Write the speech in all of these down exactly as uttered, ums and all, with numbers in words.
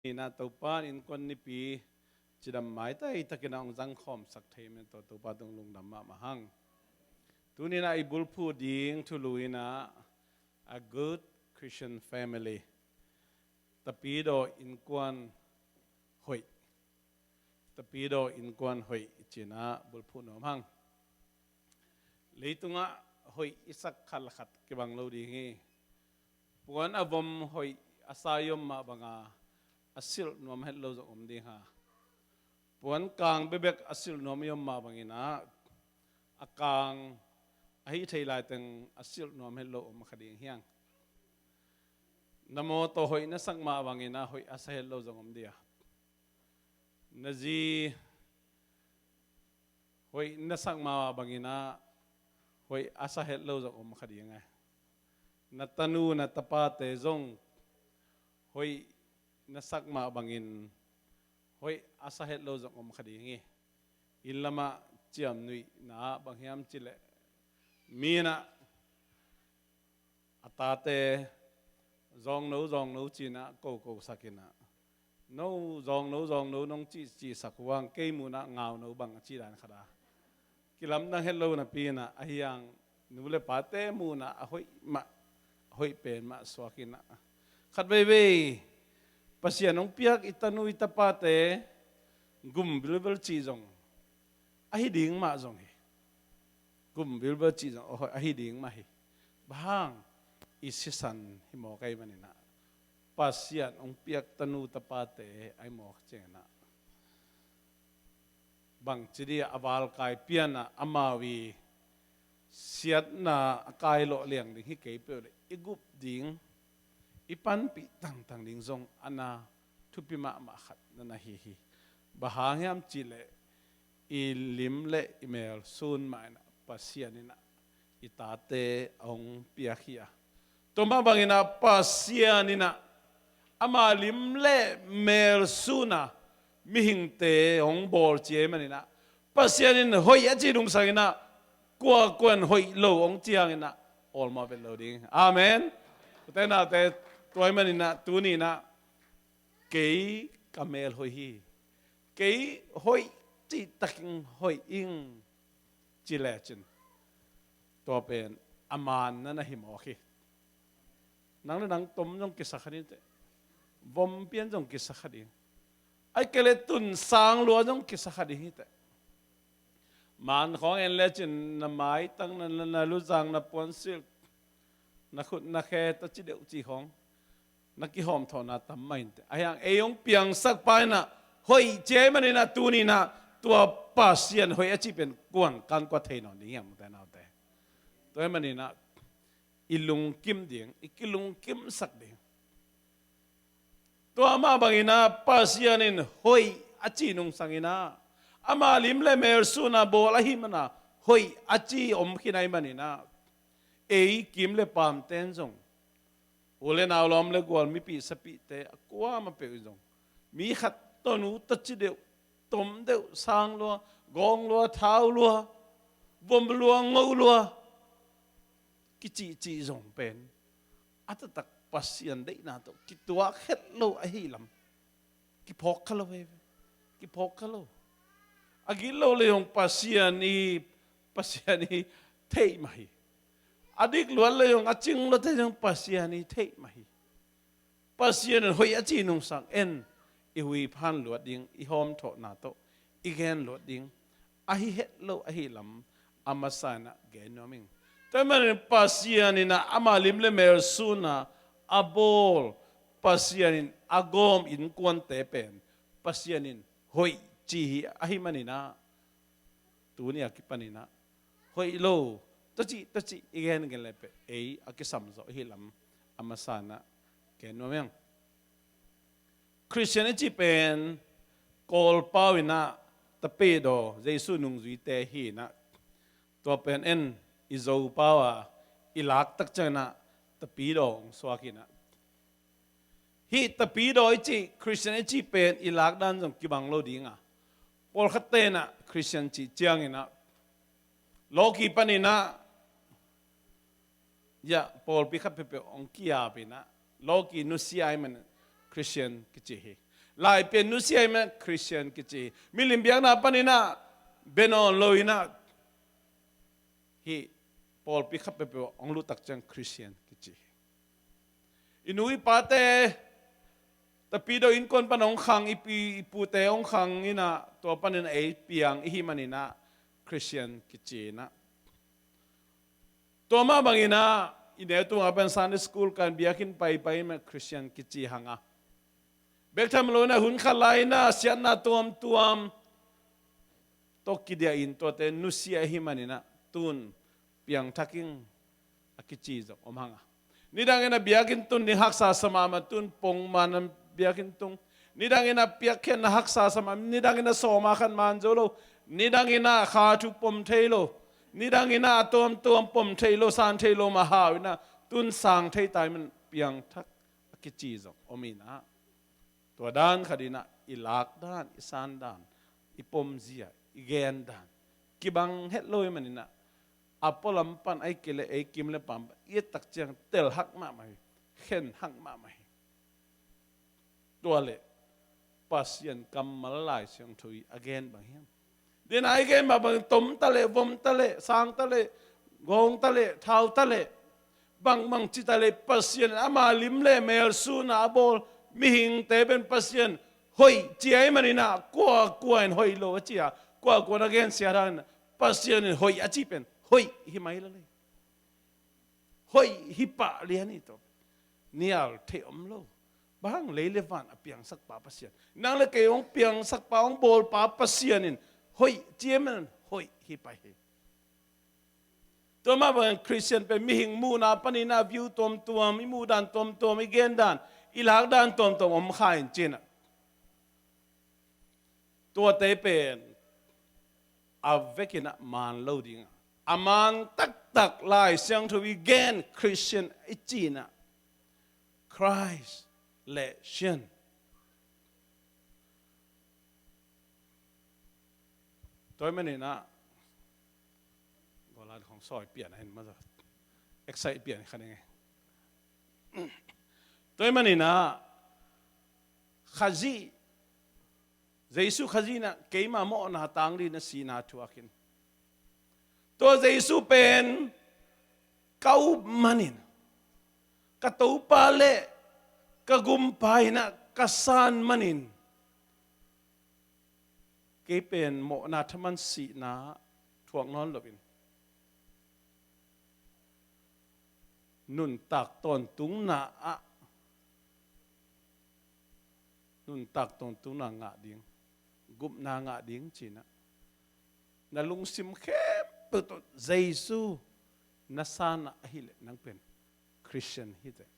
Inah Topa in innkuan nipi cidam maitai takin a hong zangkhawmsak thei man tawh Topa tung lungdam mahmah hang. Tuninah i bulphuh ding thulu inah a good Christian family. Tapidaw innkuan hoih. Tapidaw innkuan hoih cinah bulphuh nuam hang. Leitungah hoih i sak khat le khat kibang lo ding hi. Puan a vom hoih a sa i om mah banga a silh nuam het lo zong om ding ha. Puan kang bebek a silh nuam i om mah banginah a kang ahi thei laiteng a silh nuam het lo om kha ding hiang. Na mawtaw hoih na sak mah banginah hoih a sa het lo zong om dia. Na zi hoih na sak mah banginah hoih a sa het lo zong om kha ding a. Na tanu na tapate zong hoih na sak mah bangin hoih a sa het lo zong om kha ding hi. Inn lamah ciamnuihna ah bang hiam cileh mi inah a tate zawngno zawngno cinah kokosak inah no zawngno zawngno nong cihcihsak huang kei muhnah ngauno bang a cih dan khat a kilamdang het lo napi inah a hiang nu le pate muhnah a hoih mah a hoih pen mah suak inah khat veivei Pasian hong piak i tanu i tapate gum bilbel cih zong ahi ding mah zong hi. Gum bilbel cih zong ahi ding mah hi. Bang hang i sisan hi mawk ahi maninah Pasian hong piak tanu tapate ahi mawk cianginah bangci dia a valkai pianah amau i siatna a kai lawh liang ding hi kei peuh le i gup ding i panpih tangtang ding zong a na thupi mahmah khat na na hi hi. Bang hang hiam cihleh i lim le i mel sun mah inah Pasian inah i tate a hong piak hi a. Tua mah banginah Pasian inah ama lim le mel suna mihingte hong bawl ci ahi maninah Pasian in hoih a ci nungsanginah kuakuan hoih lo hong cianginah awlmawh vet lo ding. Amen. Ute naute, tua ahi maninah tuninah kei ka mel hoih hi. Kei hoih cihtakin hoih ing ci lecin tua pen a manna na hi mawk hi. Nang le nang tom zong kisa kha ding teh. Vom pian zong kisa kha ding. Ai kei le tun sang lua zong kisa kha ding hi teh. Man khawng en lecin na maitang na, na, na luzang na puansilh na khut na khe ta ci deuh ci khawng na kihawmthawhna tam mah inteh. A hiang ei hong piangsak pa inah hoih ci ahi maninah tuninah tua Pasian hoih a cih pen kuan kan kua thei nawn ding hiam ute naute. Tua ahi maninah i lungkim ding i kilungkimsak ding. Tua mah banginah Pasian in hoih a cih nungsanginah ama lim le mel suna bawl ahi mana hoih a ci om khin ahi maninah ei kim le pamten zong u le nau lawm le gual mipih sapihte a kuamah peuh in zong mi khat tonu ta ci deuh, tom deuh, sang lua, gawng lua, thau lua, vom lua, ngo lua kicihcih zong pen a taktak Pasian deihna tawh kituak het lo ahi lam kiphawk kha lo hi ve. Kiphawk kha lo. A gilo le zong Pasian i Pasian i theih mah hi. A dik luat le zong a cing luat le zong Pasian i theih mah hi. Pasian in hoih a ci nungsang en i huiphan luat ding i hawmthawhna tawh i gen luat ding ahi het lo ahi lam a masa inah gen nuam ing. Tua manin Pasian inah ama lim le mel suna a bawl Pasian in a gawm innkuante pen Pasian in hoih ci hi ahi maninah tuni a kipaninah hoih lo tacih tacih i gen gen le peh ei a kisam zawh ahi lam a masa inah gen nuam ing. Khristian i cih pen Kawlpau inah tapidaw Jesu nungzuite hi inah tua pen en i Zopau a i laktak cianginah tapidaw hong suak inah hih tapidaw i cih Khristian i cih pen i lakdan zong kibang lo dinga pawlkhatte inah Khristian cih cianginah lawki paninah ya pawlpi khat peuhpeuh hong kiap inah lawki nusia ahi man Khristian kici hi. Laipian nusia ahih manin Christian kici. Milim biakna panin ah bia nawn lo-in ah hih pawlpi khat peuhpeuh hong luh tak ciang Christian kici hi. I nu i pate Tapidaw innkuan pan hong khang, i pi i pute hong khang in ah, tua panin ei piang i hih manin ah Christian kici in ah. Tua mah bangin ah i neu tungah pen Sunday school kan, biakinn paipai in ah Christian kici hang a, bek tham lo-in ah hun khat lai-in ah siatna tuamtuam tawh kidiah in tuate nusia i hih manin ah tun piangthak ing a kici zong om hang a. Nidangin ah biakinn tun ding haksa sa mahmah, tun pongman biakinn tung. Nidangin ah piakkhiatna haksa sa mahmah, nidangin ah sawma khat man zo lo. Nidangin ah kha thu pom thei lo. Nidangin ah a tuamtuam pom thei lo, san thei lo mah hau in ah tun sang thei ta ahih manin piangthak a kici zong om in ah. Tua dan khat in ah i lak dan, i san dan, i pomzia, i gen dan kibang het lo ahih manin ah, a pualam pan ahih kei leh ei kim le paam pan i et tak ciang tel hak mahmah hi, khen hak mahmah hi. Tua leh Pasian kammal Lai Siangtho i a gen bang hiam? Dena i gen mah bang, tom ta leh, vom ta leh, sang ta leh, gawng ta leh, thau ta leh, bangbang ci ta leh, Pasian in ama lim le mel sun a a bawl mihingte pen Pasian hoih ci ahih manin ah, kuakua in hoih lo a ci a, kuakua in a gen siat hangin ah Pasian in hoih a cih pen hoih hi mai lo leh, hoih hi pah lian hi. Tua nial theih om lo. Bang hang? Lei le van a piangsakpa Pasian, nang le kei hong piangsakpa, hong bawlpa Pasian in hoih ci ahih manin hoih hi pah hi. Tua mah bangin Christian pen mihing muhna panin ah view tuamtuam, i muh dan tuamtuam, i gen dan, i lak dan tuamtuam om kha in ci in ah. Tuate pen a vekin ah man lo ding a, a man taktak Lai Siangtho i gen Christian i cih in ah Christ le Sian. Tua ahih manin ah, gola khong sawi pian ahin maw, excite pian kha ning e. Tua ahih manin ah Khazih, Jesu Khazih in ah keima mawhna tang li-in a sihna thuak in, tua Jesu pen ka up manin, ka Topa le ka Gumpa in ah ka san manin, kei pen mawhna thaman sihna thuak nawn loin, nuntak tawntungna ah, nuntak tawntungna ngah ding, gupna ngah ding ci-in ah, na lungsim khempeuh tawh Jesu na san a ahih leh nang pen Christian hi teh.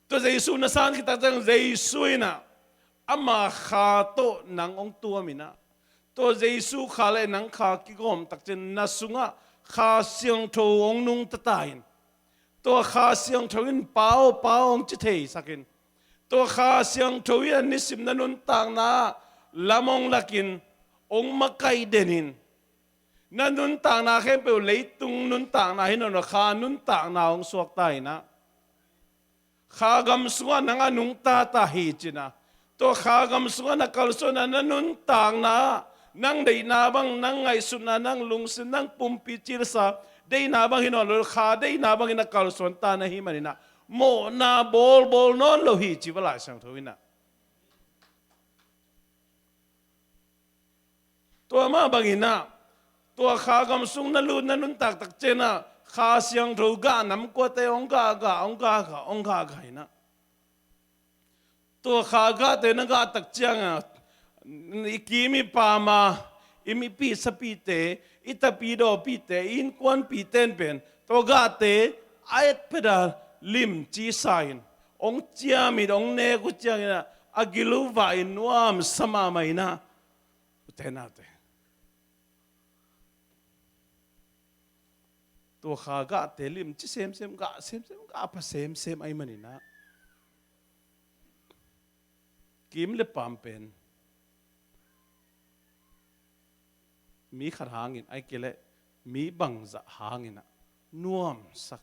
Tua Jesu na san khit tak ciang Jesu in ah ama kha tawh nang hong tuam in ah, tua Jesu kha le nang kha kigawm tak ciang na sungah Kha Siangtho hong nungta ta in, tua Kha Siangtho in Pa aw, Pa aw hong ci theisak in, tua Kha Siangtho in a nisim na nuntakna lam hong lak in, hong makaih den in, na nuntakna khempeuh, leitung nuntakna hi nawn lo, kha nuntakna hong suakta in ah, kha gam sungah nang a nungta ta hi ci-in ah, tua kha gam sungah na kalsuanna, na nuntakna, nang deihna bang, nang ngaihsutna, nang lungsim, nang pumpi cilsa deihna bang hi nawn lo, kha deihna bangin a kalsuan ta na hih manin ah, mawhna bawlbawl nawn lo hi ci va Lai Siangtho in ah. Tua mah bangin ah, tua kha gam sung na lut, na nuntak tak ciangin ah, Kha Siangtho gah nam kuate hong gahgah, hong gahgah, hong gahgah in ah, tua kha gahte na gah tak ciangin ah, i kim i pam a, i mipih sapihte, i tapidawpihte, i innkuanpihte in pen tua gahte a et phet a limci sa in, hong ciam in, hong nek uh ciangin ah, a gil uh vah in nuamsa mahmah in ah, ute naute, tua kha gahte limci semsem, gah semsem, gah pha semsem ahih manin ah, kim le pam pen mi khat hangin, ahih kei leh mi bangzah hangin ah nuamsak,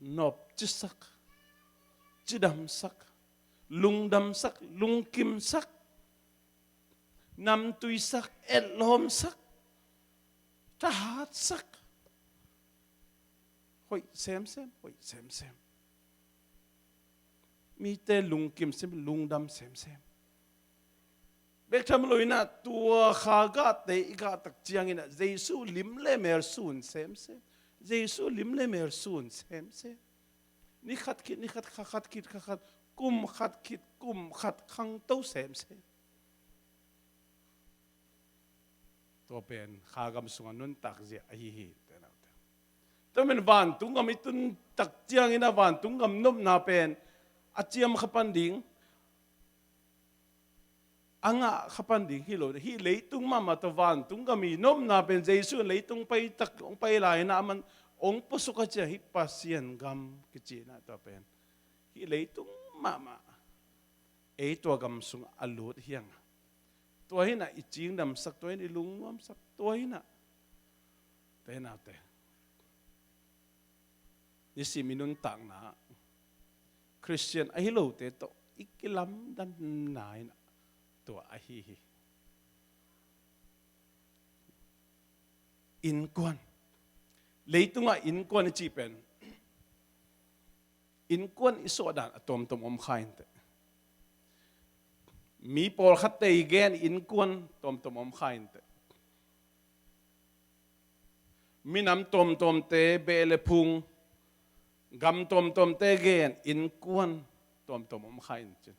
nopcisak, cidamsak, lungdamsak, lungkimsak, namtuisak, etlawmsak, thahatsak, hoih semsem, hoih semsem. Mite lungkim sem, lungdam semsem. Bek tham lo inah tua kha gahte i gah tak cianginah Jesu lim le mel sun semsem. Jesu lim le mel sun semsem. Ni khat khit, ni khat, kha khat khit, kha khat, kum khat khit, kum khat khangto semsem. Tua pen kha gam sungah nuntak zia ahi hi, te naute. Tua men vantung gam i tun tak ciangin a vantung gam nopna pen a ciam kha pan ding, a ngah kha pan ding hi lo. Hih leitung mahmah tawh vantung gam i nopna pen Jesu in leitung pai tak hong pai lai-in a man hong puasuk a ciang hih Pasian gam kici inah tua pen hih leitung mahmah ei tua gam sungah a lut hi hang. Tua hinah i cingdamsak, tua hinah i lungnuamsak, tua hinah te naute, nisim i nuntakna Khristian ahi lote tawh i kilamdanna inah tua ahi hi. Innkuan. Leitungah innkuan i cih pen innkuan i suahdan a tuamtuam om kha inteh. Mi pawlkhatte i gen innkuan tuamtuam om kha inteh. Minam tuamtuamte, beh le phung, gam tuamtuamte gen innkuan tuamtuam om kha in cin.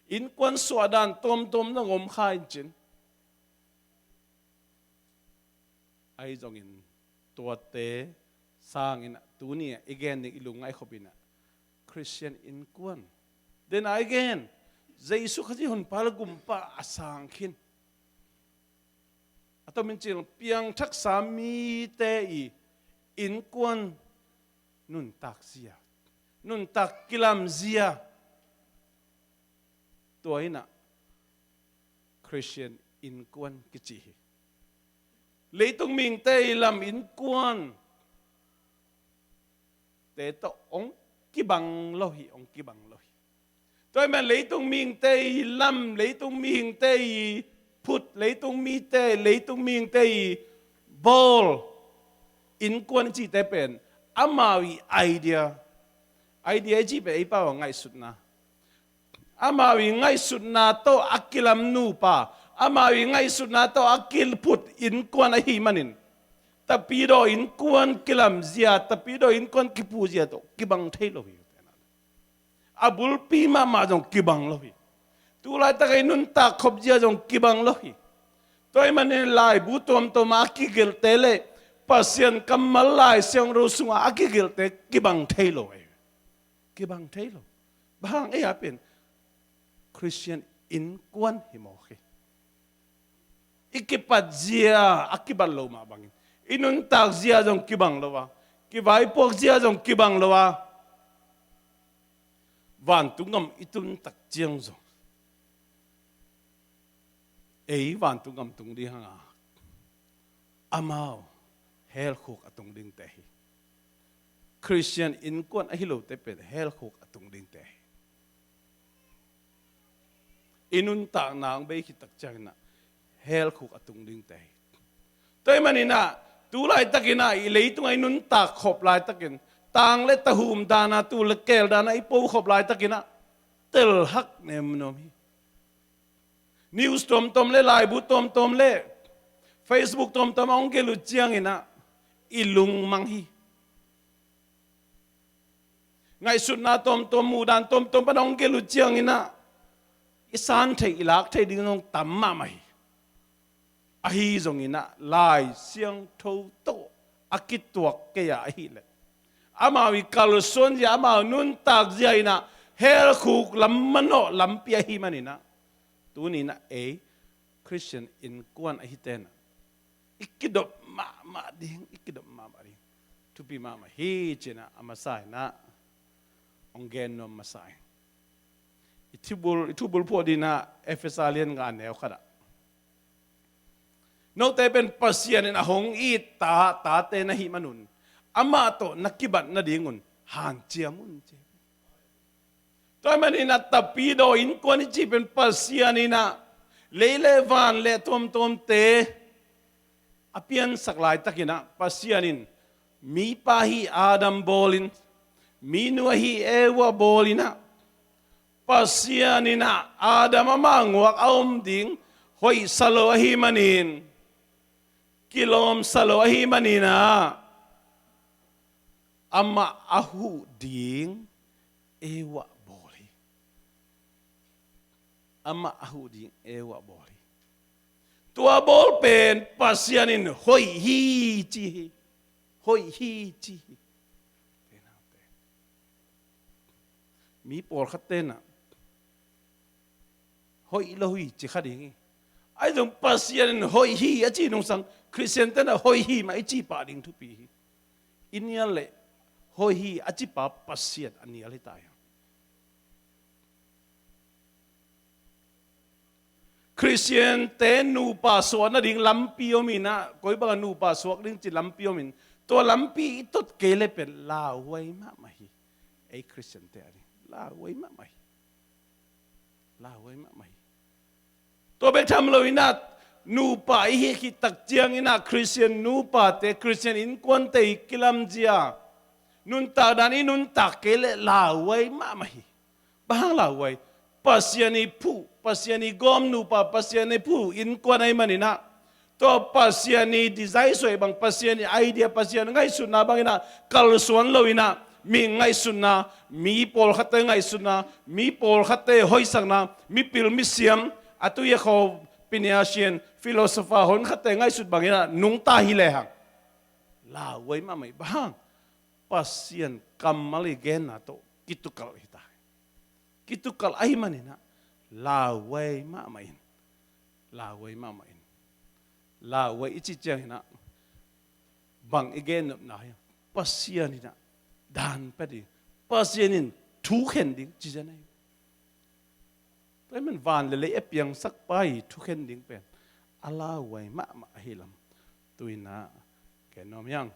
Innkuan suahdan tuamtuam zong om kha in cin. Ahi zongin tuate sangin ah tuni ah i gen ding i lungngaih khop inah Khristian innkuan. Then again, Jesu Khazih honpa le gumpa a sang khin. A tomin cil piangthaksa mite i innkuan nuntak zia, nuntak kilam zia. Tua inah Khristian innkuan kici hi. Leitung mihingte i lam innkuan te tawh hong kibang lo hi, hong kibang lo hi. Tua ahih man leitung mihingte i lam, leitung mihingte i phut, leitung mite, leitung mihingte i bawl innkuan i cihte pen amau i idea, idea i cih pen ei pau a ngaihsutna. Amau i ngaihsutna tawh a kilam nupa, amau i ngaihsutna tawh a kiphut innkuan ahih manin tapidaw innkuan kilam zia, tapidaw innkuan kipu zia tawh kibang thei lo hi. A bulpi mahmah zong kibang lo hi. Tulaitak a i nuntak khop zia zong kibang lo hi. Tua ahih manin laibu tuamtuam a kigelhte le Pasian kammal Lai Siangtho sungah a kigelhte kibang thei lo hi. Kibang thei lo. Bang hang ei a pen Khristian innkuan hi mawk hi. I kipat zia a kibat lo mah bangin i nuntak zia zong kibang lo a, kivaipuak zia zong kibang lo a, vantung gam i tun tak ciang zong ei vantung gam tung ding hang a, amau helkhuk a tung dingte hi. Khristian innkuan ahi lote pen helkhuk a tung dingte hi. I nuntakna hong bei khit tak ciangin ah helkhuk a tung dingte hi. Tua ahih manin ah tulaitakin ah i leitungah i nuntak khop laitakin tang le tahum dana, tul le keel dana i po khop laitakin ah telhak nemnuam hi. News tuamtuam le laibu tuamtuam le Facebook tuamtuam a hong gelh uh ciangin ah i lungmang hi. Ngaihsutna tuamtuam, muhdan tuamtuam pan a hong gelh uh ciangin ah i san theih, i lak theih ding zong tam mahmah hi. Ahi zongin ah Lai Siangtho tawh a kituak kei a ahih leh amau i kalsuan zia, amau nuntak zia in ah helkhuk lam manawh lampi ahih manin ah tuni in ah ei Khristian innkuan ahi ten ah i kidop mahmah ding, i kidop mahmah ding thupi mahmah hi ci-in ah a masa in ah hong gen nuam masa ing. I thubul, i thubul phuah ding ah Efesa lian nga neu khat ah note pen Pasian in a hong it ta, tate na hih man un amah tawh na kibat nadingun hanciam un ci. Tua ahih manin a tapidaw innkuan i cih pen Pasian in ah lei le van le tuamtuamte a piansak laitakin ah Pasian in mipa ahi Adam bawlin, minu ahi Eva bawlin ah, Pasian in ah Adam ama nguak a om ding hoihsa lo ahih manin, kilawmsa lo ahih manin ah amah a huh ding Eva bawl hi. Amah a huh ding Eva bawl hi. Tua bawl pen Pasian in hoih hi ci hi. Hoih hi ci hi. Mi pawlkhat ten ah hoih lo hi ci kha ding hi. Ahi zong Pasian in hoih hi a ci nungsang Khristian ten ah hoih hi mah i ci pah ding thupi hi. I nial leh hoih hi a cipa Pasian a nial hi ta hi. Khristiante nupa suah nading lampi om in ah, koi bangah nupa suak ding ci lampi om in, tua lampi i tot kei le pen lauhuai mahmah hi. Ei Khristiante a ding lauhuai mahmah hi. Lauhuai mahmah hi. Tua bek tham lo in ah, nupa i hih khit tak ciangin ah Khristian nupate, Khristian innkuante i kilamzia nuntak dan i nuntak kei le lauhuai mahmah hi. Bang hang lauhuai? Pasian i phuh, Pasian i gawm nupa, Pasian i phuh innkuan ahih manin ah, tua Pasian i design suai bang, Pasian i idea, Pasian ngaihsutna bangin ah kalsuan lo in ah, mi ngaihsutna, mi pawlkhatte ngaihsutna, mi pawlkhatte hoihsakna, mipil misiam, a tui a khaw pinasian, philosopher honkhatte ngaihsut bangin ah nungta hi lehang lauhuai mahmah hi. Bang hang? Pasian kammal i genna tawh kitukalh hi ta hi. Kitukalh ahih manin ah lauhuai mahmah in. Lauhuai mahmah in. Lauhuai i cih ciangin ah bang i gennopna hiam? Pasian in ah dan pia ding, Pasian in thukhen ding ci zen ahi. Tua ahih manin van le lei a piangsak pa i thukhen ding pen a lauhuai mahmah ahi lam tu in ah gen nuam hi hang.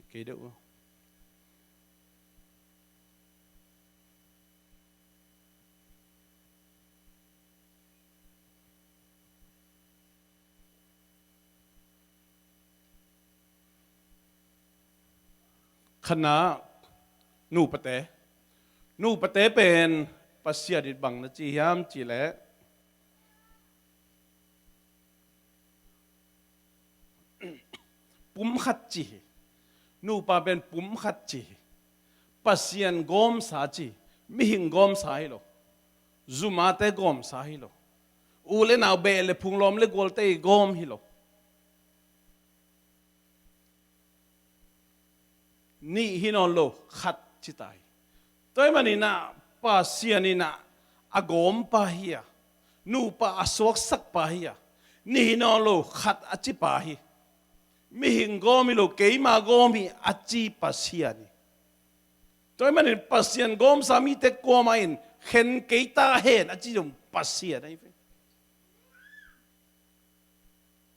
Kei deuh. Khatna, nupate. Nupate pen Pasian in bang na ci hiam cih leh, pumkhat ci hi. Nupa pen pumkhat ci hi. Pasian gawmsa ci hi. Mihing gawmsa hi lo. Zumate gawmsa hi lo. U le nau, beh le phung, lawm le gualte i gawm hi lo. Nih hi nawn lo, khat ci ta hi. Tua ahih manin ah Pasian in ah a gawmpa hi a, nupa a suaksakpa hi a, nih hi nawn lo, khat a cipa hi. Mihing gawm hi lo, keima gawm hi a ci Pasian hi. Tua ahih manin Pasian gawmsa mite kuamah in khen kei ta hen a ci zong Pasian ahi ve.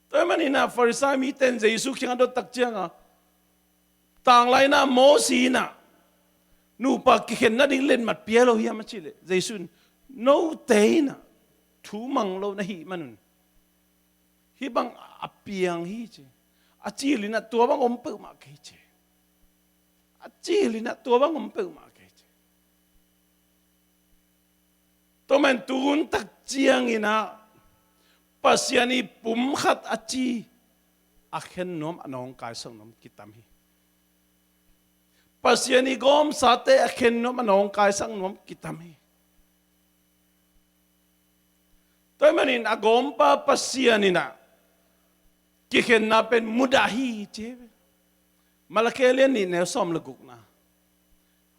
Tua ahih manin ah Farisai mite in Jesu kiang a dot tak ciangin, tanglai in ah Mosi in ah nupa kikhen nading letmat pia lo hiam a cih leh, Jesu in, note in ah thu mang lo na hih manun hih bang a piang hi ci. A cil in ah tua bang om peuhmah kei ci. A cil in ah tua bang om peuhmah kei ci. Tua man tun tak ciangin ah Pasian i pumkhat a ci a khen nuam, a nawngkaisak nuam kitam hi. Pasian i gawmsate a khen nuam, a nawngkaisak nuam kitam hi. Tua ahih manin a gawmpa Pasian in ah kikhenna pen mudah hi ci hi ve. Malakhi lian nih neu sawm le gukna,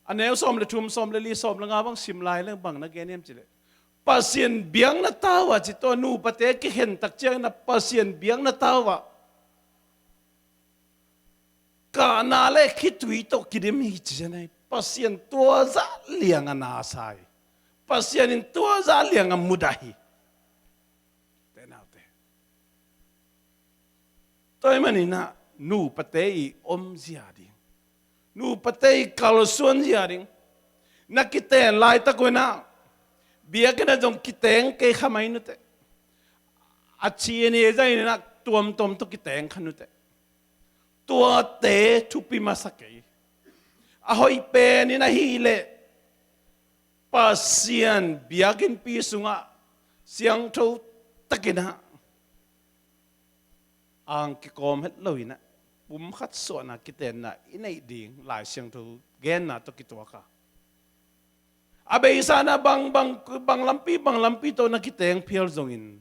a neu sawm le thum, sawm le li, sawm le nga bang sim lai leng bang na gen hiam cih leh, Pasian biakna tau ah ci, tua nupate kikhen tak ciangin ah Pasian biakna tau ah kahna le khitui tawh kidim hi ci zen ahi. Pasian tua zah liang a na sa hi. Pasian in tua zah liang a mudah hi. Te naute. Tua ahih manin ah nupate i omzia ding, nupate i kalsuanzia ding. Na kiten laitak un ah biakinn ah zong kiteng kei kha mai nute. A ci a ni zah in ah tuamtuam tawh kiteng kha nute. Tuate thupi masa kei. A hoih pen in ahih leh Pasian biakinnpi sungah siangtho takin ah ang kikawm het lo in ah pumkhat suahna kitenna i neih ding Lai Siangtho genna tawh kituak a, a beisa in ah bang, bang, bang lampi, bang lampi tawh na kiteng phial zongin,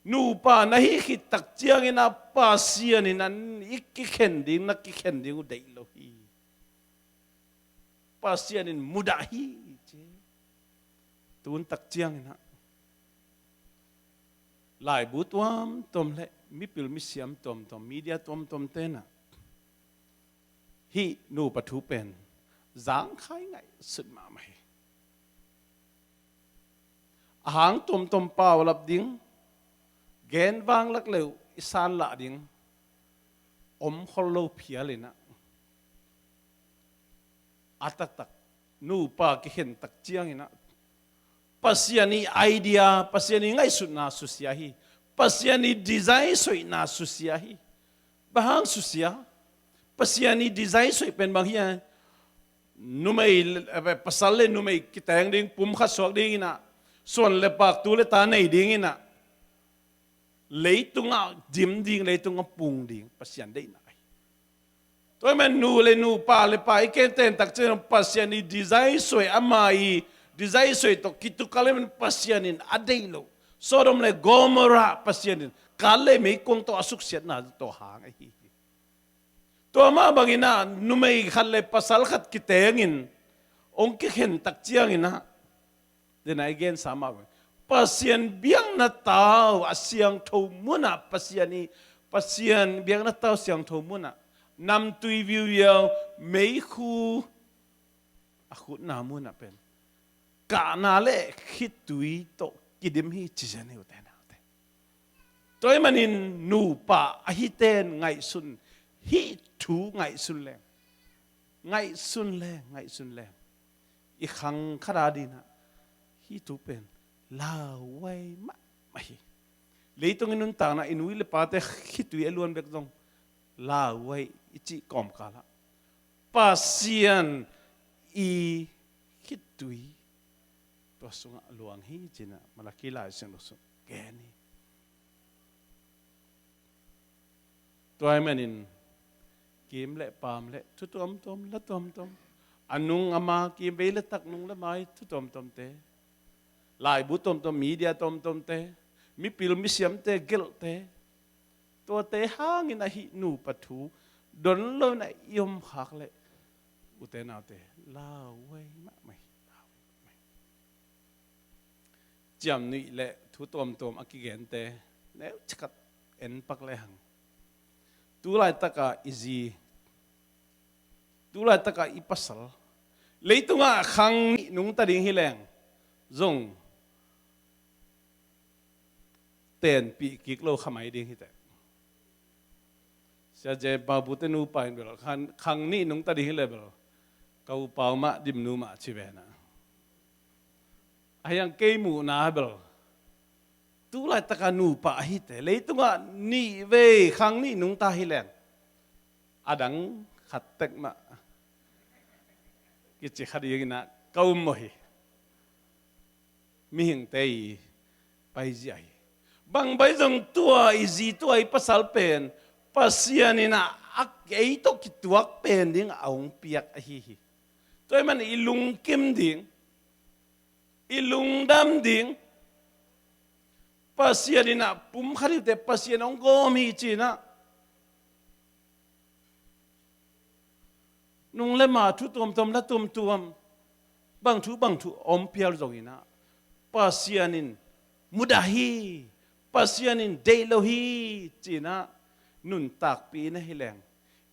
nupa na hih khit tak ciangin ah Pasian in ah i kikhen ding, na kikhen ding uh deih lo hi. Pasian in mudah hi, ci. Tun tak ciangin ah laibu tuamtuam le mipil misiam tuamtuam, media tuamtuam te in ah hih nupa thu pen zangkhai ngaihsut mahmah hi. A hang tuamtuam paulap ding, gen vanglak le uh i sanlah ding om khol lo phial in ah, a taktak nupa kikhen tak ciangin ah Pasian i idea, Pasian i ngaihsutna susia hi. Pasian i design soihna susia hi. Bang hang susia? Pasian i design soih pen bang hiam? Numei, eh, pasal le numei kiteng ding, pumkhat suak ding in ah, suan le pak, tu le ta nei ding in ah, leitungah dim ding, leitungah pung ding Pasian deihna hi. Tua ahih manin nu le nu, pa le pa i kenten tak ciangin Pasian i design suai, ama i design suai tawh kitukal ahih manin Pasian in a deih lo. Sodom le Gomorrah Pasian in kal le meikuang tawh a suksiatna tawh hang ahi hi. Tua mah bangin ah numei khat le pasal khat kitengin hong kikhen tak ciangin ah, den a i gensa mah bang, Pasian biakna tau a siangtho munah, Pasian i, Pasian biakna tau siangtho munah, namtui viuviau, meikhu a khutna munah pen kahna le khitui tawh kidim hi, ci zen hi, ute naute. Tua ahih manin nupa ahiten ngaihsun, hih thu ngaihsun leng, ngaihsun leng, ngaihsun leng, i khang khat a ding ah hih thu pen lauhuai mahmah hi. Leitung i nuntakna, i nu i le pate khitui a luan bek zong lauhuai i cih kawmkal ah Pasian i khitui tua sungah luang hi, ci-in ah Malakhi Lai Siangtho sung gen hi. Tua ahih manin kim le paam le thu tuamtuam, la tuamtuam, a nung a ma, kimvei le tak, nung le mai thu tuamtuamte, laibu tuamtuam, media tuamtuamte, mipil misiamte gelhte, tuate hangin ah hih nupa thu don lo in ah i om khak leh, ute naute, lauhuai mahmah hi, lauhuai mahmah hi. Ciamnuih le thu tuamtuam a kigente neuchikhat en pak lehang, tu laitaka i zi, tu laitaka i pasal, leitungah khang nih nungta ding hi leng zong tenpih kik lo kha mai ding hi teh. Sia J. Babu te nupa in bel khang, khang nih nungta ding hi leh bel ka upa uh mah, Dimnu mah ci ve na. A hiang kei muhna bel tu laitaka nupa ahi teh, leitungah nih vei khang nih nungta hi leng a dang khat tek mah kici kha dingin ah ka um mawh hi. Mihingte i paizia hi. Bang bai zong tua i zi, tua i pasal pen Pasian in ah ei tawh kituak pen ding a hong piak ahi hi. Tua ahih manin i lungkim ding, i lungdam ding. Pasian in ah pumkhat hi teh, Pasian hong gawm hi ci-in ah nung le ma thu tuamtuam, la tuamtuam, bang thu bang thu a om pial zongin ah Pasian in mudah hi, Pasian in deih lo hi ci-in ah nuntakpih in ah hi leng,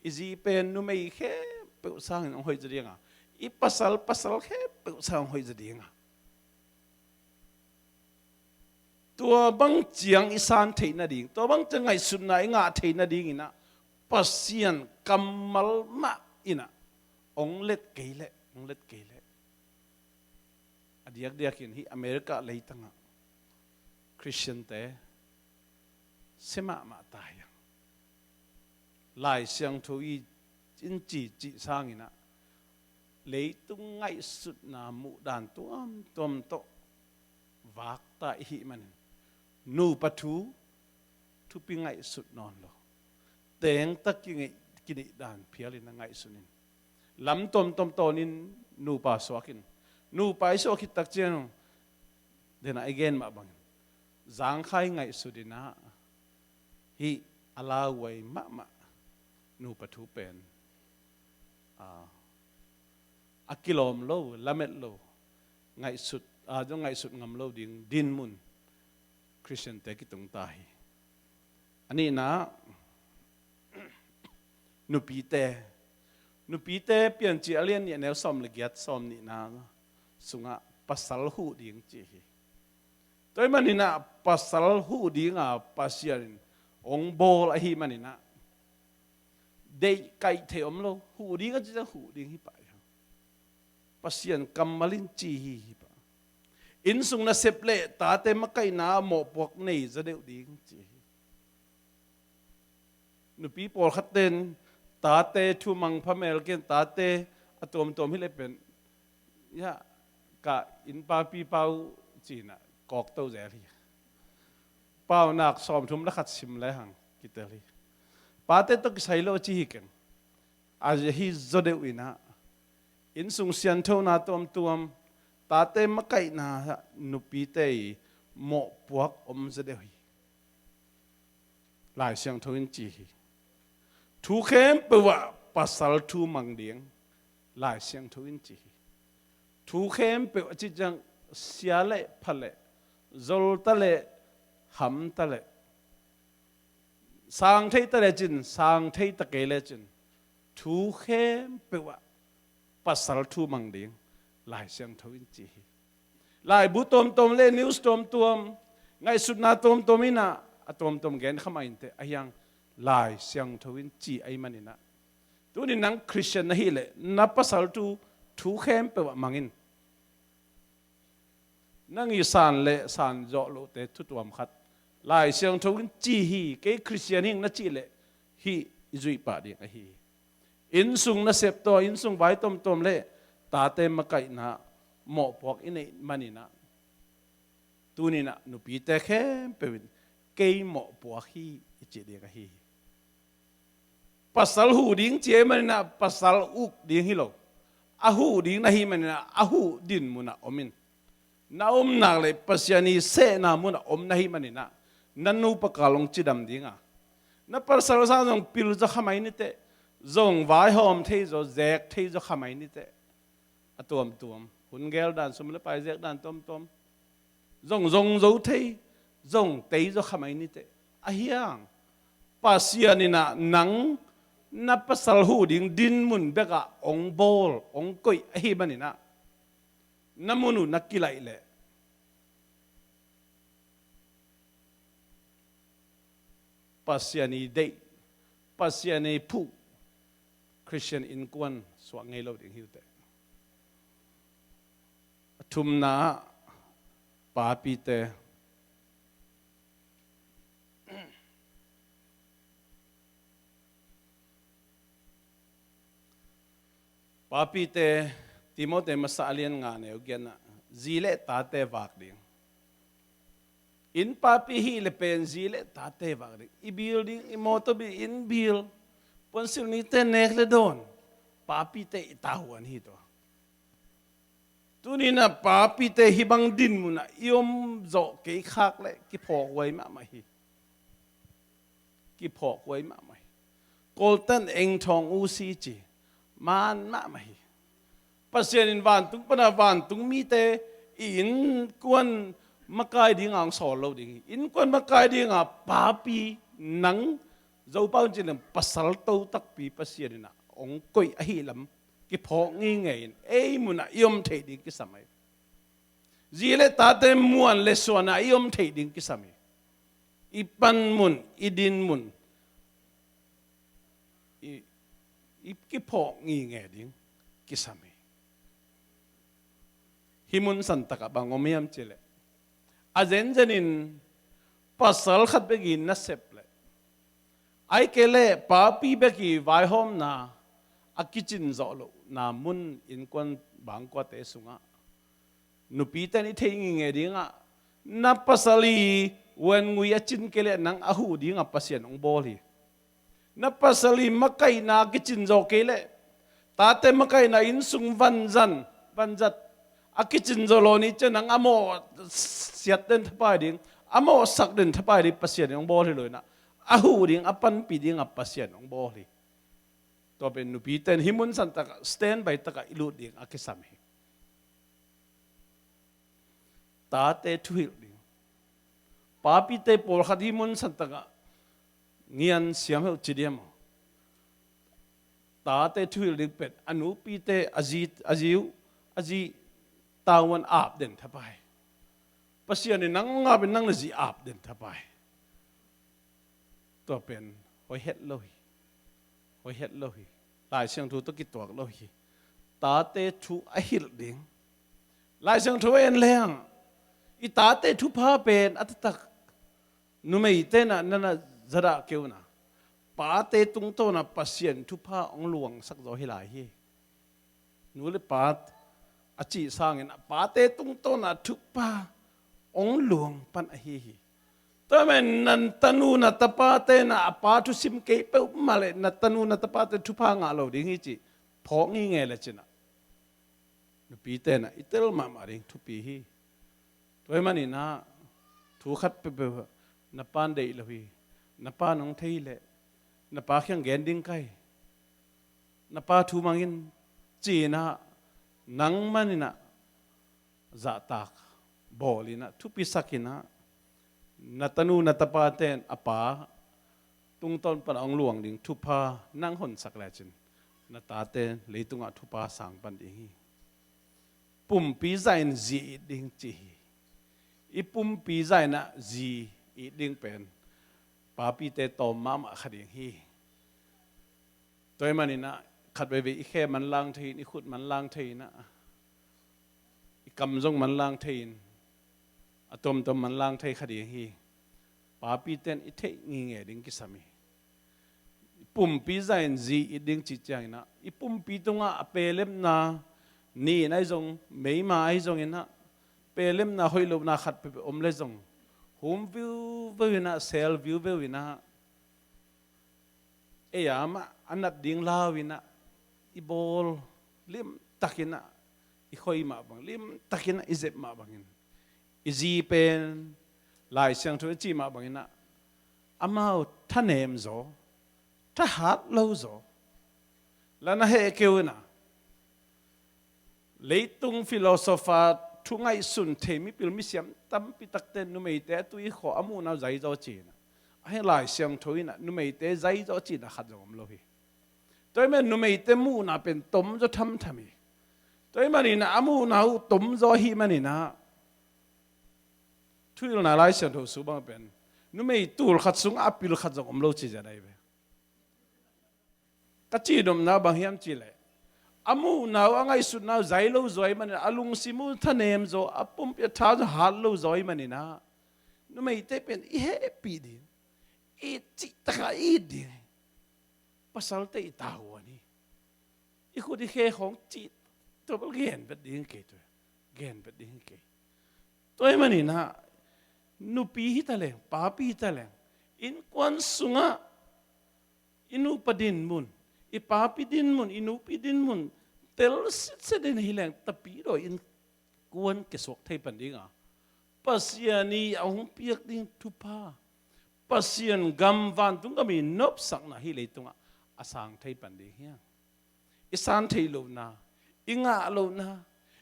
i zi pen numei khempeuh sangin hong hoih zaw ding a, i pasal, pasal khempeuh sang hong hoih zaw ding a. Tua bang ciang i san theih nading, tua bang ciang ngaihsutna i ngah theih nadingin ah Pasian kammal mah in ah hong let kei leh, hong let kei leh, a diakdiakin hih America leitangah Khristiante sia mahmah ta hi hang. Lai Siangtho i in ci cih sangin ah leitung ngaihsutna muhdan tuamtuam tawh vakta i hih manin nupa thu thupi ngaihsut nawn lo, tengtak kingeih, kingeih dan phialin a ngaihsun in, lam tuamtuam tawnin nupa suakin, nupa i suah khit tak ciang, denah i gen mah bangin zangkhai ngaihsut in ah hih a lauhuai mahmah nupa thu pen, a, a kilawm lo, lamet lo, ngaihsut, a, zong ngaihsut ngam lo ding dinmun Khristiante kitung ta hi. A nihna, nupite. Nupite Piancil a lian nih a neu sawm le giat, sawm nihna sungah pasal huh ding ci hi. Tua ahih manin ah pasal huh dinga Pasian in hong bawl ahih manin ah deih kaih theih om lo, huh ding a ci ciang huh ding hi pah hi. Pasian kammal in ci hi, hi pah. Innsung nasep le tate makaihna mawhpuak nei zaw deuh ding ci hi. Nupi pawlkhat ten tate thu mang pha mel ken, tate a tuamtuam hi leh pen, ya, ka inn papi pau ci-in ah kawkto zel hi. Paunak sawmthum le khat sim le hang kitel hi. Pate tawh kisai lo ci hi keng. A hi zaw deuh in ah, innsung sianthona tuamtuam, tate makaihna, nupite i mawhpuak om zaw deuh hi. Lai Siangtho in ci hi. Thu khempeuh ah pasal thu mang ding, Lai Siangtho in ci hi. Thu khempeuh a cih ciang sia le pha le, zol ta le, ham ta le, sang thei ta le cin, sang thei ta kei le cin, thu khempeuh ah pasal thu mang ding, Lai Siangtho in ci hi. Laibu tuamtuam le news tuamtuam, ngaihsutna tuamtuam in ah a tuamtuam gen kha mah inteh, ahi hang Lai Siangtho in ci ahih manin ah, tuni nang Khristian na hih leh na pasal thu, thu khempeuh ah mang in. Nang i san le san zawh lohte thu tuam khat Lai Siangtho in ci hi, kei Khristian hi ing na cih leh hih i zuih pah ding ahi hi. Innsung nasep tawh, innsung vai tuamtuam le tate makaihna mawhpuak i neih manin ah, tuni in ah nupite khempeuh in kei mawhpuak hi i cih ding ahi hi. Pasal huh ding ci ahih manin ah pasal uk ding hi lo. A huh ding na hih manin ah a huh dinmun ah om in. Na om nak leh Pasian i sehna mun ah om na hih manin ah, na nupa kal hong cidam ding a, na pasal sang zong pil zaw kha mai ni teh, zong vaihawm thei zaw, zek thei zaw kha mai ni teh. A tuamtuam, hun gel dan, sum le pai zek dan tuamtuam, zong zong zo thei, zong tei zaw kha mai ni teh. Ahi hang Pasian in ah nang na pasal huh ding dinmun bek ah hong bawl, hong koih ahih manin ah, na mun uh na kilaih leh Pasian i deih, Pasian i phuh Khristian innkuan suak ngei lo ding hi uh teh. A thumna ah papite. Papite, Timoti masa a lian nga neu giatna, zi le tate vak ding. Inn papi hih leh pen zi le tate vak ding. I bil ding, i mawtaw bil, inn bil, puansilh nite nek le dawn, papite i tavuan hi tua. Tuni in ah papite hih bang dinmun ah i om zawh kei khak leh kiphawkhuai mahmah hi. Kiphawkhuai mahmah hi. Koltan eng thawng usi ci man mahmah hi. Pasian in vantung pan a vantung mite i innkuan makai dinga hong sawl lo ding hi. Innkuan makai dinga papi nang Zopau in ci leng pasal to takpi Pasian in ah hong koih ahih lam kiphawk ngeingei in ei mun ah i om theih ding kisam ahi. Zi le tate muan le suan ah i om theih ding kisam hi. I panmun, i dinmun, i, i kiphawk ngingei ding kisam hi. Hih mun santak ah bang om hiam cih leh, a zenzenin pasal khat bek i nasep leh, ahih kei leh papi bek i vaihawmna a kicin zawh lohna mun, innkuan bangkuate sungah nupite in i theih ngingei dingah, na pasal i wengui a cin kei leh nang a huh dingah Pasian hong bawl hi. Na pasal i makaihna a kicin zaw kei leh, tate makaihna, innsung vanzan, vanzat a kicin zaw lo ni ciang nang a mawh siat den thapai ding, a mawh sak den thapai ding Pasian in hong bawl hi lo inah, a huh ding, a panpih dingah Pasian hong bawl hi. Tua pen nupite in hih mun santak ah standby takah i lut ding a kisam hi. Tate thuhilh ding. Papite pawlkhat hih mun santak ah ngian siam heuh ci diam aw. Tate thuhilh ding pen a nupite, a zi, a zi uh, a zi tavuan ap den thapai. Pasian in nang ngap in nang na zi ap den thapai. Tua pen hoih het lo hi. Hoih het lo hi. Lai Siangtho tawh kituak lo hi. Tate thu a hilh ding. Lai Siangtho a en leng, i tate thupha pen a taktak numeite inah na na zadah kei un a, pate tungtawn ah Pasian thupha hong luangsak zaw hi lai hi. Nu le pa a cih sangin a pate tungtawn ah thupha hong luang pan ahi hi. Tua ahih manin na tanu na tapate inah a pa thusim kei peuhmah leh na tanu na tapate thupha ngah lo ding hi cih phawk ngingei le cinah, nupite inah i tel mahmah ding thupi hi. Tua ahih maninah thu khat peuhpeuh na pa'n deih lo hi. Na pa'n hong thei leh na pa kiang gen ding ka hi. Na pa thu mang in, ci-inah nang maninah zahtak bawl inah, thupisak inah, na tanu na tapate in a pa tungtawn pan a hong luang ding thupha nang honsak lecin, na tate in leitungah thupha sang pan ding hi. Pumpi zah in zi it ding ci hi. I pumpi zah inah zi it ding pen papite tawm mahmah kha ding hi. Tua ahih maninah khat veivei i khe manlang thei in, i khut manlang thei inah, i kam zong manlang thei in, a tuamtuam manlang thei kha ding hi. Papite in i theih ngingei ding kisam hi. I pumpi zah in zi it ding cih cianginah, i pumpi tungah a pelepna, ni in ahi zong, meima ahi zonginah, pelepna hoih lohna khat peuhpeuh om le zong, hum viuveu inah, sel viuveu inah, ei a mah a nat ding lau inah i bawl limtakinah, i khoi mah bang limtakinah i zep mah bangin, i zi pen Lai Siangtho in a cih mah banginah amau thanem zaw, thahat lo zaw, la na heh kei un a. Leitung philosopher, thu ngaihsun thei mipil misiam tampi takte in numeite a tui khawh a muhna uh zai zaw ci-inah, ahi Lai Siangtho inah numeite zai zaw ci-inah khat zong om lo hi. Tua ahih manin numeite muhna pen tomzaw thamtham hi. Tua ahih maninah a muhna uh tomzaw ahih maninah, thuhilhna Lai Siangtho sung bang pen numei tul khat sungah a pil khat zong om lo ci zia dai ve. Ka cihnopna bang hiam cihleh, a muhna uh, a ngaihsutna uh zai lo zaw ahih manin, a lungsim uh thanem zaw, a pumpi a tha zaw hat lo zaw ahih maninah, numeite pen i hehpih ding, i cihtakah i it ding. Pasalte i tavuan hi. I khut i khe khawng cih tua bel gen vet ding hi kei, tua gen vet ding hi kei. Tua ahih maninah nupi hi taleng, papi hi taleng, innkuan sungah i nupa dinmun, i papi dinmun, i nupi dinmun tel sitset in hileng, tapidaw innkuan kiasuak thei pan dinga, Pasian i a hong piak ding thupha, Pasian gam, vantung gam i nopsakna hih leitungah a sang thei pan ding hi hang. I san theih lohna, i ngah lohna,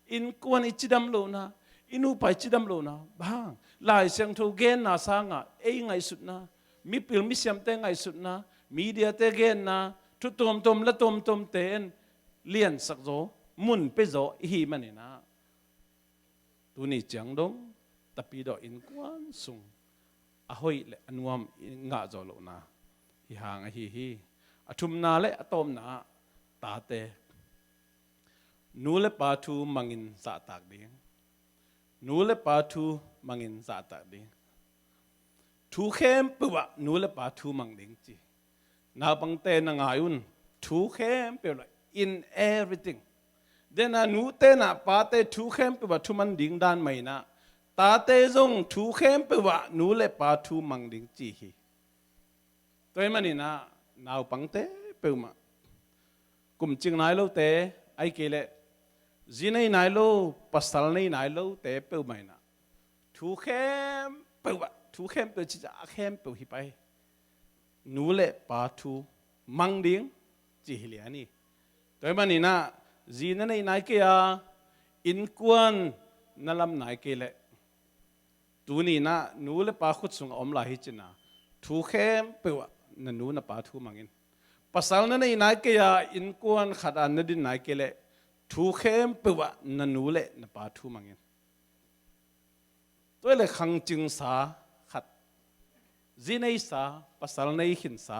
innkuan i cidam lohna, i nupa i cidam lohna, bang hang, Lai Siangtho genna sangah ei ngaihsutna, mipil misiamte ngaihsutna, mediate genna, thu tuamtuam la tuamtuamte in liansak zaw, mun pia zaw i hih maninah, tuni ciang dong, tapidaw innkuan sung a hoih le a nuam i ngah zawh lohna hi hang ahi hi. A thumna le a tawpna ah tate, nu le pa thu mangin zahtak ding. Nu le pa thu mangin zahtak ding. Thu khempeuh ah nu le pa thu mang ding ci. Naupangte na ngai un, thu khempeuh lah, in everything. Dena nute na pate thu khempeuh ah thu man ding dan mah inah, tate zong thu khempeuh ah nu le pa thu mang ding ci hi. Tua ahih maninah naupangte peuhmah, kumcing nai lote, ahih kei leh zi nei nai lo, pasal nei nai lote peuhmah inah, thu khempeuh ah, thu khempeuh cih ciang a khempeuh hi pah hi. Nu le pa thu mang ding ci hi lian hi. Tua ahih maninah zi na neih nai kei a, innkuan na lam nai kei leh, tuni inah nu le pa khut sungah om lai hi cin a, thu khempeuh ah na nu na pa thu mang in. Pasal na neih nai kei a, innkuan khat ah na din nai kei leh, thu khempeuh ah na nu le na pa thu mang in. Tua hi leh khangcingsa khat, zi neisa, pasal nei khinsa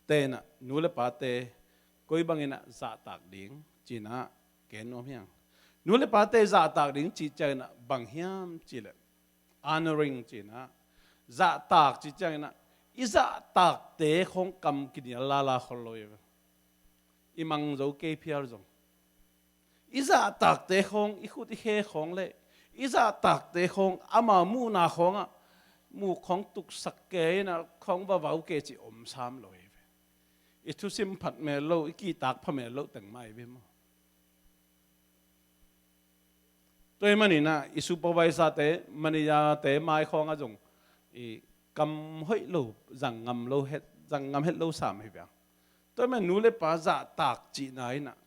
te inah, nu le pate koi bangin ah zahtak ding ci inah gen nuam hiang. Nu le pate zahtak ding cih ciang inah bang hiam cih leh, honoring ci inah, zahtak cih ciang inah, i zahtakte khawng kam kinial lala khol lo hi ve. I mang zo kei phial zong, i zahtakte khawng, i khut i khe khawng le i zahtakte khawng, ama muhna khawngah, muh khawng tuksak kei inah khawng vavau kei cih om sam lo hi ve. I thusim phat mel lo, i kihtak pha mel lo teng mah hi ve maw. Tua ahih maninah i supervisor-te, manager-te mai khawngah zong i kam hoih lo, zang ngam lo het, zang ngam het lo sam hi ve. Tua ahih man nu le pa zahtak cihna inah,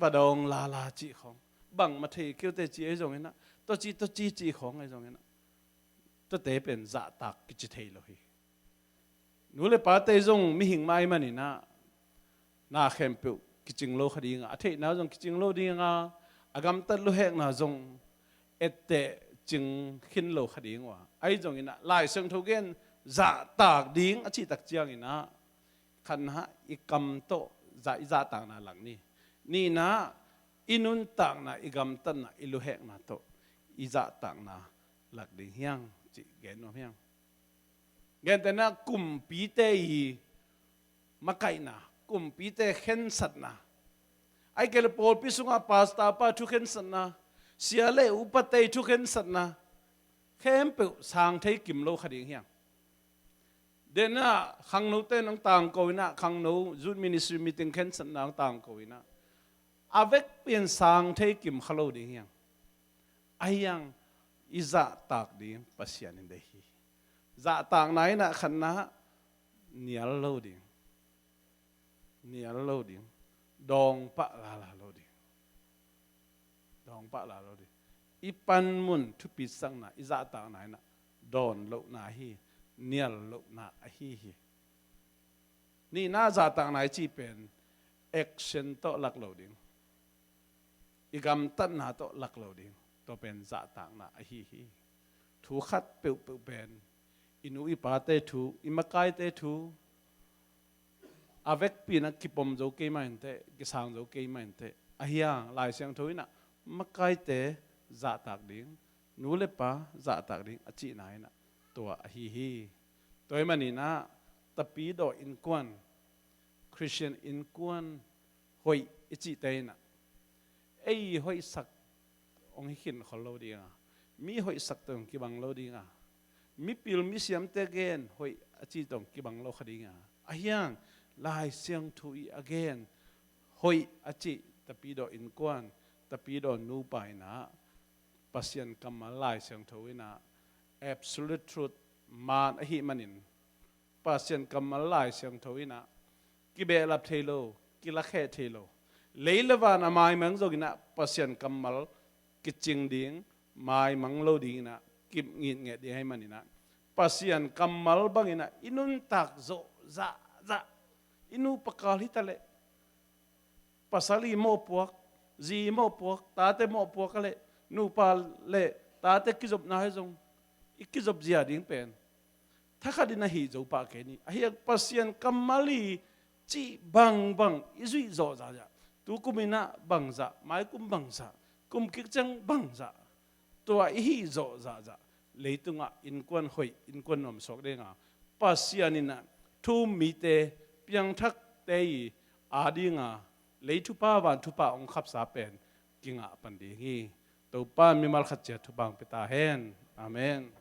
va dawng lala cih khawng, bangmah thei kei uh teh cih ahi zong inah, tua ci, tua ci cih khawng ahi zong inah, tuate pen zahtak kici thei lo hi. Nu le pate zong mihing mah ahih maninah, na khempeuh kicing lo kha ding a, a theihna zong kicing lo ding a, a gamtat luhekna zong etteh cing khin lo kha ding uh a. Ahi zong inah Lai Siangtho gen zahtak ding a cih tak ciang inah, khatna ah i kam tawh zah, i zahtakna lak ni. Nihna ah i nuntakna, i gamtatna, i luhekna tawh i zahtakna lak ding hiang cih gen nuam hiang. Gentehna, kumpite i makaihna, kumpite khensatna, ahih kei leh pawlpi sungah pastor pa thu khensatna, sia le upate thu khensatna, khempeuh sang thei kim lo kha ding hiang. Dena khangnote nang tangko inah, khangno youth ministry meeting khensatna nang tangko inah, a vekpi in sang thei kim kha lo ding hiang. Ahi hang i zahtak ding Pasian in deih hi. Zahtakna inah khatna ah nial lo ding. Nial lo ding. Dawngpah lala lo ding. Dawngpah lala lo ding. I panmun thupitsakna, i zahtakna inah dawn lohna hi. Nial lohna ahi hi. Nihna ah zahtakna i cih pen action tawh lak lo ding. I gamtatna tawh lak lo ding. Tua pen zahtakna ahi hi. Thu khat peuhpeuh pen, i nu i pate thu, i makaite thu, a vekpi inah kipom zo kei mah inteh, kisang zo kei mah inteh. Ahi hang Lai Siangtho inah makaite zahtak ding, nu le pa zahtak ding a cihna inah tua ahi hi. Tua ahih maninah tapidaw innkuan, Christian innkuan hoih i cihte inah, ei hoihsak hong hi khin khol lo ding a, mi hoihsak tawh hong kibang lo ding a, mipil misiamte gen hoih a cih tawh hong kibang lo kha ding a. Ahi hang Lai Siangtho i a gen hoih a cih tapidaw innkuan, tapidaw nupa inah, Pasian kammal Lai Siangtho inah absolute truth man ahih manin, Pasian kammal Lai Siangtho inah kibehlap thei lo, kilakheh thei lo. Lei le van a maimang zong inah Pasian kammal kicing ding, maimang lo ding inah kip ngitnget ding ahih maninah, Pasian kammal bang inah i nuntak zawh zahzah. I nupa kal hi ta leh, pasal i mawhpuak, zi i mawhpuak, tate mawhpuak a leh, Nupa le tate kizopna hi zong i kizop zia ding pen thakhat in a hih zo pah kei ni. Ahi hang Pasian kammal hi cih bangbang i zuih zawh zahzah, tu kum in ah bangzah, mai kum bangzah, kum kik ciang bangzah, tua i hih zawh zahzah leitungah innkuan hoih, innkuan nuam suak dinga Pasian in ah thu-um mite, piangthakte i adinga lei thupha van thupha hong khapsa pen kingah pan ding hi. Topa in mimal khat ciat thupha hong pia ta hen. Amen.